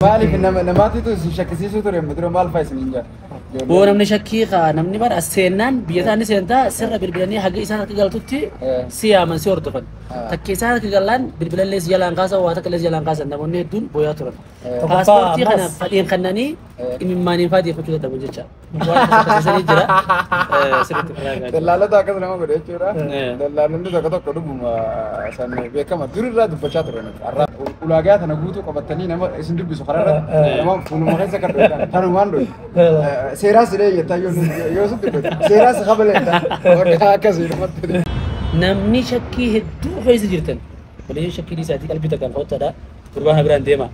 Maaliif namaatitu isin shakkisiisuu ture dura maal fa'a isin hin jaa? Boo namni shakkii kaa namni bara as seennaan biyya isaanii seentaa sirra bilbilanii haga isaan harka galtutti si yaaman si hordofan. Takka isaan harka gallaan bilbilallee si jalaan kaasan waa takka illee si jalaan kaasan namoonni hedduun booyaa turan. Paaspoortii kana fadhiin kannanii imimmaaniin fa'aa deeffachuu dadhabu jecha. Waan akkasii jira. Sirriitti firraa gahaa. Dallaalota akkas nama godhe jechuudha. Dallaalonni tokko tokko dhuguma san beekama durirraa dubbachaa turan. Har'a ulaagaa tana guutuu qabatanii nama isin dubbisu karaa irratti nama fuuluma keessa kan dhoytan kanumaan dhoy. Seeraas illee jettaa yoo sun dubbate seeraas kabale jettaa bakka akkasii dhumatti. Namni shakkii hedduu keessa jirtan. Waliin shakkii isaatii qalbii takkaan ka'uttaadha. Gurbaan biraan deema.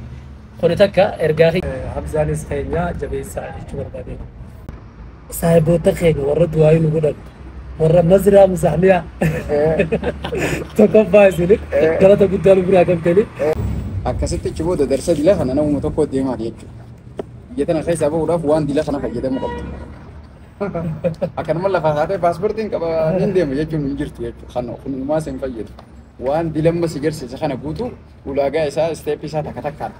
Kuni takka ergaa Hamzaanis keenya jabeessaa jechuu barbaadeen. Saahiboota keenya warra du'aa nu godhan warra mazraa musaahmiyaa tokkoffaa isin galata guddaa nu biraa qabdanii. Akkasitti achi booda darsa dila kana namuma tokko deemaa jechuudha. Biyya tana keessaa bahuudhaaf waan dila kana fayyadamuu qabdu. Akkanuma lafaa kaatee paaspoortiin qaba niin deema jechuun hin jirtu jechuudha. Kana kunumaa sin fayyadu. Waan dilamma si garsiise kana guutuu ulaagaa isaa isteeppii isaa takka takkaan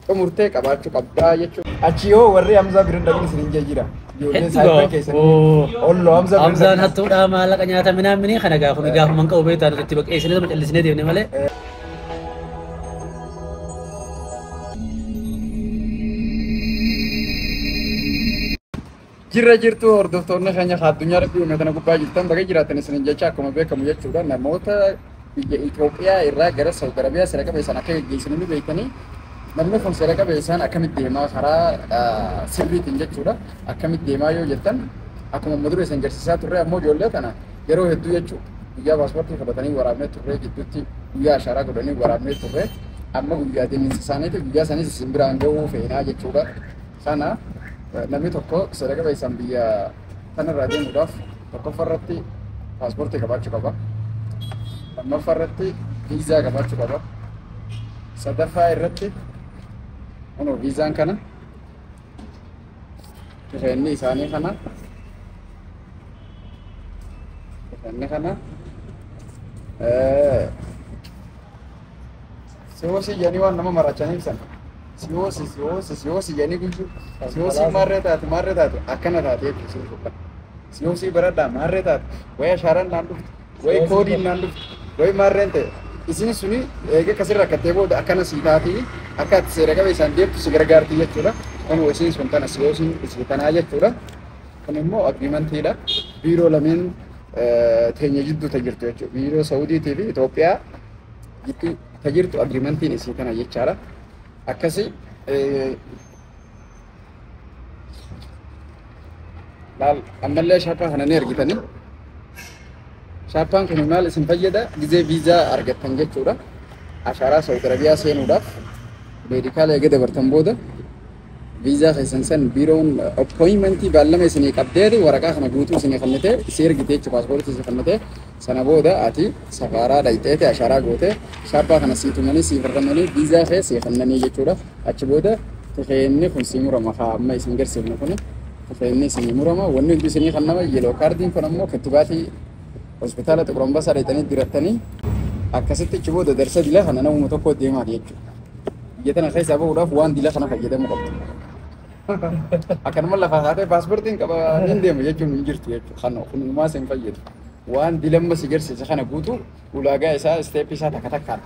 xumurtee qabaachuu qabdaa jechuudha. Achi yoo warri Hamzaa bira hin dhaqin isin hin jira. Ijoolleen saayiban keessanii olloo Hamzaa bira hin Hamzaan hattuudhaa maallaqa nyaata minaan minii kana gaafuma gaafuma hin qabu beektaa nuti itti baqeessinee sama callisnee deemne malee. Jirra jirtu hordoftoonni keenya addunyaa rabbii uume tana gubbaa jirtan baga jiraatan isinin jecha akkuma beekamu jechuudha namoota biyya Itoophiyaa irraa gara Saudi Arabiyaa seera qabeessaan akka geggeessanii ni beektanii namni kun seera qabeessaan akkamitti deemaa karaa sirriitiin jechuudha akkamitti deemaa yoo jettan akkuma amma dura isin garsiisaa turre ammoo ijoollee tana yeroo hedduu jechuudha guyyaa paaspoortii qabatanii waraabnee turre gidduutti guyyaa ashaaraa godhanii waraabnee turre amma guyyaa deeminsa isaaniiti guyyaa sanis isin biraan gahuu feenaa jechuudha sana namni tokko seera qabeessaan biyya kanarraa deemuudhaaf tokkoffaa irratti paaspoortii qabaachuu qaba. Lammaffaa irratti viizaa qabaachuu qaba. Sadaffaa irratti kunoo viizaan kana rifeenni isaanii kana rifeenni kana siyoosii jedhanii waan nama marachaniif sana siyoosii siyoosii siyoosii jedhanii guyyuu siyoosii maarree taate maarree taate akkana taate jechuudha siin fudhan siyoosii baradhaa maarree taate wayi ashaaraan naan dhufte wayi koodiin naan dhufte wayi maarreen ta'e isin suni eega akkasirra rakkattee booda akkana sii taatii akka ati seera qabeessaan deemtu si gargaarti jechuudha. Kun isiin sun tana siyoosiin isii tanaa jechuudha. Kun immoo agriimantiidha. Biiroo lameen teenya jidduu ta jirtu jechuudha. Biiroo Saawudiitii fi Itoophiyaa jidduu ta jirtu agriimantiin isii tana jechaadha. Akkasi laal ammallee shaappaa kana ni argitanii. Shaappaan kun maal isin fayyada? Gizee viizaa argattan jechuudha. Ashaaraa Saawud Arabiyaa seenuudhaaf meedikaala eega dabartan booda viizaa keessan san biiroon appointmentii baallama isinii qabdeeti waraqaa kana guutuu isinii kennitee isii ergite jechuudha paaspoortii isinii kennitee sana booda ati safaaraa dhayxeete ashaaraa gootee shaappaa kana sii tumanii sii farramanii viizaa kee sii kennanii jechuudha. Achi booda tufeenni kun sii murama haa amma isin garsiifnu kun tufeenni isinii murama wanni hundi isinii kennama yeloo kaardiin kun ammoo kittibaatii hospitaala Xiqur Ambassaa dhayxanii dirattanii akkasitti achi booda darsa dila kana namuma tokko deemaa jechuudha. Biyya tana keessaa bahuudhaaf waan dila kana fayyadamuu qabdu. Akkanuma lafaa kaatee paaspoortiin qaba niin deema jechuun hin jirtu jechuudha. Kana kunumaa sin fayyadu. Waan dilamma si garsiise kana guutuu ulaagaa isaa isteeppii isaa takka takkaan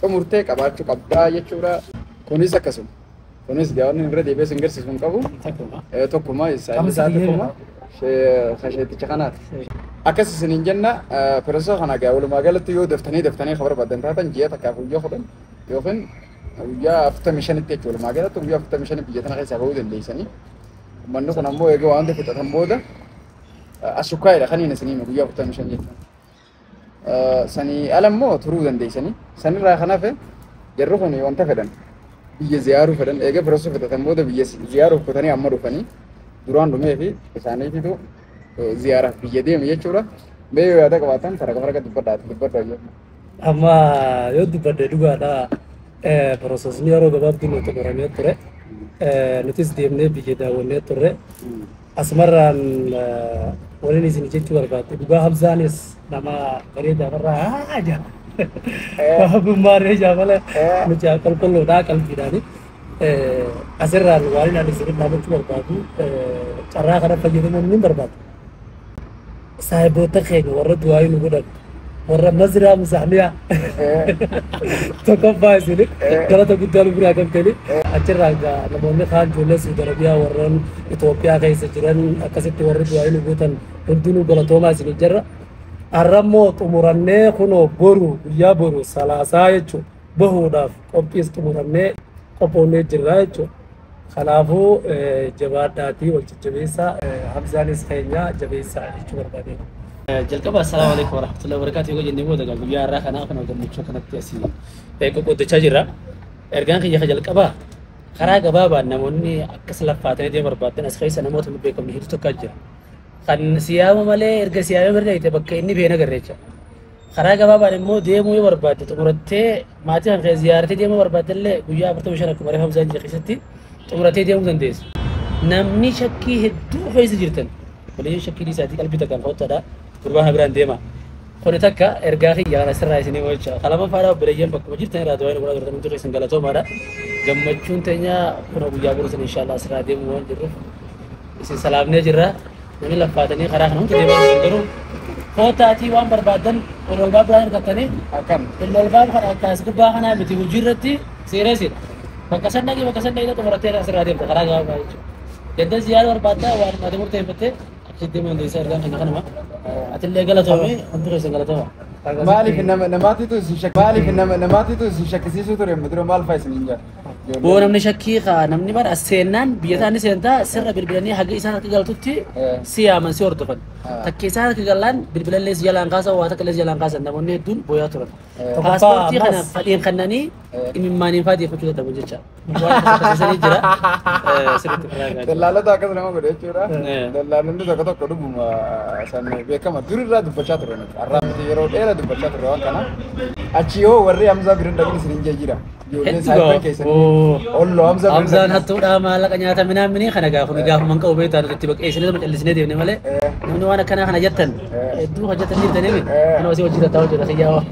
xumurtee qabaachuu qabdaa jechuudha. Kunis akkasuma. Kunis gaawwan irra deebi'ee sin garsiisu hin qabu. Tokkuma isaa tokkuma kasheeticha kanaati. Akkas isiniin jenna pireesoo kana gaa walumaa galatti yoo daftanii daftanii kan barbaadan taatan ji'a takkaaf guyyaa 10 yookiin guyyaa 45tti jechuudha walumaa galatti guyyaa 45 biyya tana keessaa bahuu dandeessanii. Uummanni kun ammoo egaa waan fixatan booda asukkaayidha kan inni isinii guyyaa 45 jechuudha. Sanii ala immoo turuu dandeessanii sanirraa kan hafe jarri kun wanta fedhan biyya ziyaaruu fedhan egaa pireesoo fixatan booda biyya ziyaaruuf kutanii amma dhufanii duraan dhumee fi isaaniititu ziyaaraaf biyya deeme jechuudha. Mee yoo yaada qabaatan faraqa faraqa dubbadhaa dubbadhaa jechuudha. Amma yoo dubbadde dhugaadha piroosesni yeroo gabaabduu nuti qoramee ture. Nutis deemnee biyya daawwannee turre. Asumarraan waliin isin jechuu barbaadde dhugaa Hamzaanis nama bareedaa barraa haa jaa. Waabummaarree jaa malee mucaa qulqulluudhaa qalbiidhaani. Asirraan waan ani isin dhaabachuu barbaadu carraa kana fayyadamuun ni barbaadu. Saahiboota keenya warra du'aa nu godhan warra Mazraa Musaamiyaa tokkoffaa isin galata guddaa nu biraa qabdani. Achirraa egaa namoonni kaan ijoollee Saudi Arabiyaa warreen Itoophiyaa keessa jiran akkasitti warri du'aa nu gootan hundinuu galatoomaa isin jirra. Har'ammoo xumurannee kunoo boru guyyaa boru salaasaa jechuudha bahuudhaaf qophiis xumurannee qophoonnee jirra jechuudha. Kanaafuu jabaadhaatii wal jajjabeessaa Hamzaanis keenya jabeessaa jechuu barbaadeen. Jalqaba assalaamu alaikum warahmatullahi wabarakatuh yoo jennee booda egaa guyyaa har'aa kanaa kana gammachuu kanatti asii qoqqooddachaa jirra. Ergaan kiyya ka jalqabaa karaa gabaabaan namoonni akkas laffaatanii deemuu barbaadan as keessa namoota hin beekamne hedduu tokko jira. Kan siyaama malee erga siyaama bira dhayite bakka inni bee nagarre jecha. Karaa gabaabaan immoo deemuu yoo barbaadde xumurattee maatii kan kee ziyaartee deemuu barbaadde illee guyyaa 45 akkuma reefa Hamzaan jedhe keessatti xumurattee deemuu dandeessu. Namni shakkii hedduu keessa jirtan waliin shakkii isaatii qalbii takkaan ka'uttaadha. Gurbaan biraan deema. Kuni takka ergaa kiyya kana sirraa isinii jecha. Kalama faadhaa obboleeyyan bakkuma jirtan irraa du'aa godhaa turtan hundi keessan galatoomaadha. Gammachuun teenya kuna guyyaa boru san inshallah asirraa deemuu waan jirruuf isin salaamnee jirra. Namni laffaatanii karaa kana hunda deemaa jiran garuu kootaatii waan barbaadan ololbaa biraan hirkattanii Akkan. ololbaan kana akkas gubbaa kanaa miti hojii irratti seereesidha. Bakka san dhaqee bakka san dhaqee xumurattee asirraa deemta karaa gabaabaa jechuudha. Ganda ziyaara barbaaddaa waan ati murteeffattee achitti deemuu dandeessa ergaan keenya kanuma. Atillee galatoomii hundi keessan galatooma. Maaliif nama namaatitu isin shak maaliif nama namaatitu isin shakkisiisuu ture amma dura maal fa'a isin hin jaa? Boo namni shakkii kaa namni bara as seennaan biyya isaanii seentaa sirra bilbilanii haga isaan harka galtutti si yaaman si hordofan. Takka isaan harka gallaan bilbilallee si jalaan kaasan waa takka illee si jalaan kaasan namoonni hedduun booyaa turan. Paaspoortii kana fadhiin kannanii imimmaaniin fa'aa deeffachuu dadhabu jecha. Waan akkasii jira. Sirriitti karaa gaariidha. Dallaalota akkas nama godhe jechuudha. Dallaalonni tokko tokko dhuguma san beekama durirraa dubbachaa ture nuti. Har'aa miti yeroo dheeraa dubbachaa turre waan kana. Achi yoo warri Hamzaa bira hin dhaqin isin hin jira. Ijoolleen Hedduu saayiban keessanii olloo Hamzaa bira hin Hamzaan dhaqin. hattuudha maallaqa nyaata minaan minii kana gaafuma gaafuman qabu beektaa nuti itti baqeessinee callisnee deemne malee namni waan akkanaa kana jettan hedduu hojjetan jirtanii mi kana osoo hojii tattaa hojjeta kiyyaa.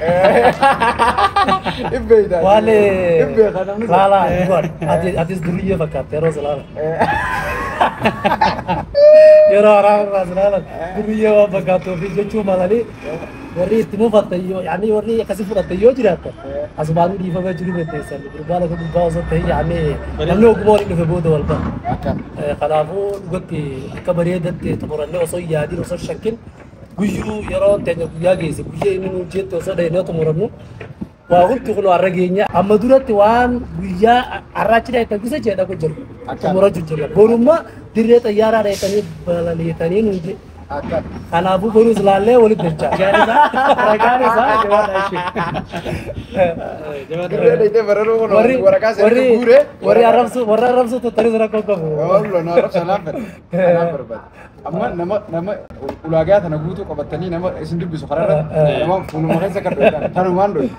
Ibbeeyda. Waan Ibbee kan namni sun. laala dhugaadha. Atis duriyyee fakkaatte yeroo silaala. Yeroo haraarraa silaalan duriyyee waan fakkaattuu fi jechuu malanii warri itti mufatte yoo yaani warri akkasii fudhatte yoo jiraatte asumaanuu dhiifamee jiru dandeessan. Gurbaan akka gurbaa osoo ta'e yaani namni ogummaa waliin dhufe booda wal bara. Akkan. Kanaafuu dhugatti akka bareedatti xumurannee osoo hin yaadin osoo hin shakkin guyyuu yeroo teenya guyyaa geesse guyyee inni nuun jetti osoo dhahinee xumurannu waa hundi kun har'a geenya amma duratti waan guyyaa har'aachi dhahetan gisa jedha kun jiru xumurachuu jirra borummaa dirree xayyaaraa dhahetanii balaliitanii nuun jedhe. Akkan. Kanaafuu boruus laallee walitti dachaa. Ragaan isaa jabaadha ishee. Dirree dhaqxee bararuu kun Warri waraqaa warri seeraan guuree. warri arrabsu warra arrabsu tottanis rakkoo qabu. Wallo na arrabsa naaf fedha. Kanaaf barbaada. Amma nama nama ulaagaa tana guutuu qabatanii nama isin dubbisu karaa irratti nama fuuluma keessa kan dhoytan tanumaan dhoytu.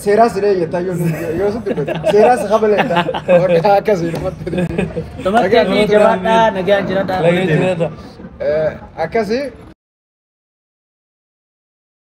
Seeraas illee jettaa yoo yoo sin dubbatu seeraas kabaleetta bakka akkasii dhumatti. Dhumatti fi jabaadhaa nagaan jiraadhaa. Nagaan jiraadhaa. Akkasii.